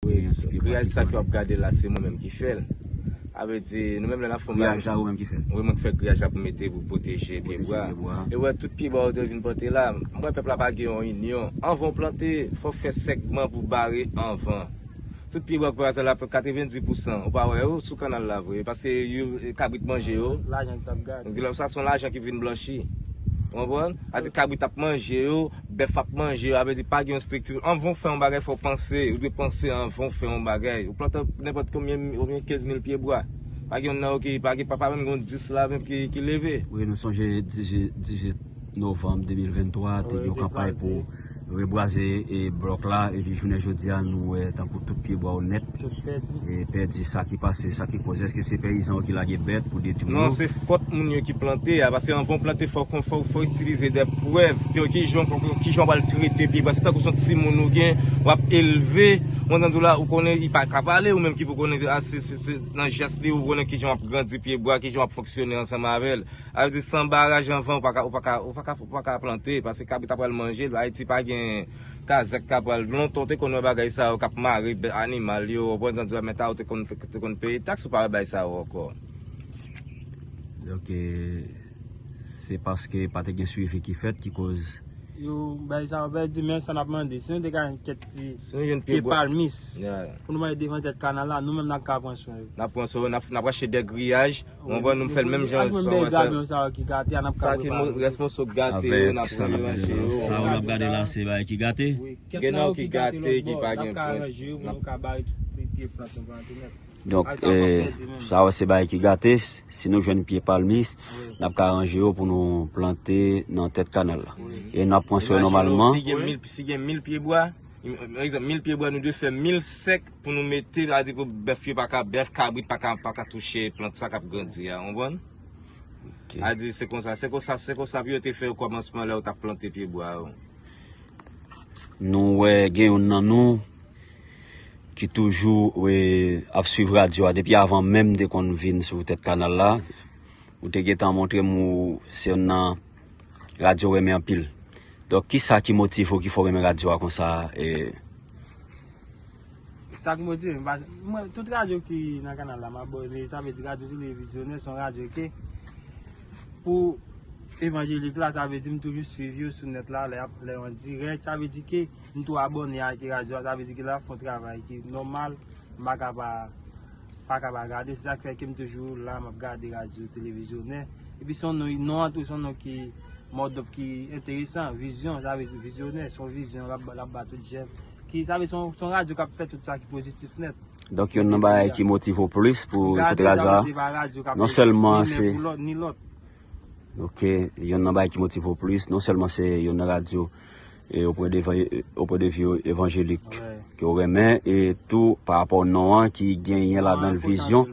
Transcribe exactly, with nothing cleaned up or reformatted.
Griyaj sa ke w ap gade la, se mwen menm ki fè l. A vle di, nou menm lè n ap fè yon bagay. Griyaj la, ou menm ki fè l? Wi, mwen ki fè griyaj la pou mete, pou pwoteje pye bwa. E wè, tout pye bwa yo te vin plante la, m wè pèp la pa gen yon inyon. Anvan w plante, fò w fè sègman pou bare anvan. Tout pye bwa ki pa la, katrevenndis pousan, ou pa wè yo sou kanal la vre, paske yo, kabrit manje yo. Lajan ki t ap gate. Sa se yon lajan ki vin blanchi. Ou konprann? A di kabrit ap manje yo, bèf ap manje yo, a vle di pa gen yon estrikti. Anvan w fè yon bagay, fò w panse. Ou dwe panse anvan w fè yon bagay. Ou plante nenpòt konbyen, konbyen kenz mil pye bwa. Pa gen youn nan yo ki, pa gen, pa, pa menm gen dis la menm ki, ki leve. Wi, nou sonje dizuit, dizuit novanm de mil venntwa, te gen yon kanpay pou rebwaze e blòk la, epi jounen jodi a, nou wè tankou tout pye bwa yo nèt. Tout pèdi. E pèdi, sa ki pase, sa ki koze, èske se peyizan yo ki lage bèt pou detwi yo? Non, se fòt moun yo ki plante a, paske anvan w plante, fò w, fò, fò w itilize de prèv, ki, ki jan, ki jan w pral trete pye bwa. Se tankou se yon timoun ou gen, w ap elve, ou antann ou la, ou konnen, li pa ka pale, ou menm ki pou konnen, a, se, se, se nan jès li, ou konnen ki jan w ap grandi pye bwa, ki jan w ap fonksyone ansanm avè l. A vle di, san baraj anvan, ou pa ka, ou pa ka, ou pa ka, ou pa ka plante, paske kabrit ap pral manje l. Ayiti pa gen kazèk k ap pral. Lontan, ou te konn wè bagay sa yo k ap mare bè-, animal yo, ou konprann, men ta ou te konn, te konn peye taks, ou pa wè bagay sa yo ankò. Donk, e, se paske pa te gen swivi ki fèt ki koz. Yo, bagay sa yo pèdi, men sa n ap mande, si nou te ka jwenn kèk ti pye palmis pou nou mete devan tèt kanal la, nou menm n ap ka pran swen yo. N ap pran swen yo, n ap, n ap rache de griyaj. Ou konprann, nou fè l menm jan. Ak menm bèl gayon sa yo ki gate a, n ap ka repare. Sa ki rès moso k gate yo, n ap ranje yo. Sa w ap gade la, se bagay ki gate? Gen nan yo ki gate, ki pa gen plant. N ap ka ranje yo pou nou ka bare tout pye plant nou plante nèt. Donk, e, sa yo se bagay ki gate, si nou jwenn pye palmis, n ap ka ranje yo pou nou plante nan tèt kanal la. E n ap pran swen yo nòmalman. Si gen mil, si gen mil pye bwa, pa egzanp, mil pye bwa, nou dwe fè mil sèk pou nou mete, sa vle di pou bèf yo pa ka, bèf, kabrit pa ka, pa ka touche plant sa k ap grandi a, ou konprann? Sa vle di se konsa, se konsa, se konsa pou yo te fè okòmansman lè yo t ap plante pye bwa yo. Nou wè gen youn nan nou ki toujou, e, ap swiv radyo a depi avan menm m te konn vin sou tèt kanal la. Ou te gentan montre m ou se youn nan radyo w renmen anpil. Donk, kisa ki motive w ki fè w renmen radyo a konsa, e? Sa k motive m, paske mwen, tout radyo ki nan kanal la, m abòne, sa vle di radyo televizyonè, se yon radyo ke pou evanjelik la, sa vle di m toujou swiv yo sou nèt la, lè y ap, lè yo an dirèk, sa vle di ke m tou abòne ak radyo a, sa vle di ke lè y ap fè yon travay ki nòmal, m pa ka pa, pa ka pa gade, se sa k fè ke m toujou la, m ap gade radyo televizyonè. Epi se yon non, non an tou, se yon non ki, mòd ki enteresan, vizyon, sa vle di vizyonè, se yon vizyon l ap, l ap ba tout jèn. Ki, sa vle di se yon, se yon radyo k ap fè tout sa ki pozitif nèt. Donk, youn nan bagay ki motive w plis pou ekoute radyo a, non sèlman se, ok, youn nan bagay ki motive w plis, non sèlman se youn nan radyo, e, auprès de, auprès de vie evanjelik ke w renmen, e tou pa rapò non an ki genyen ladan l vizyon,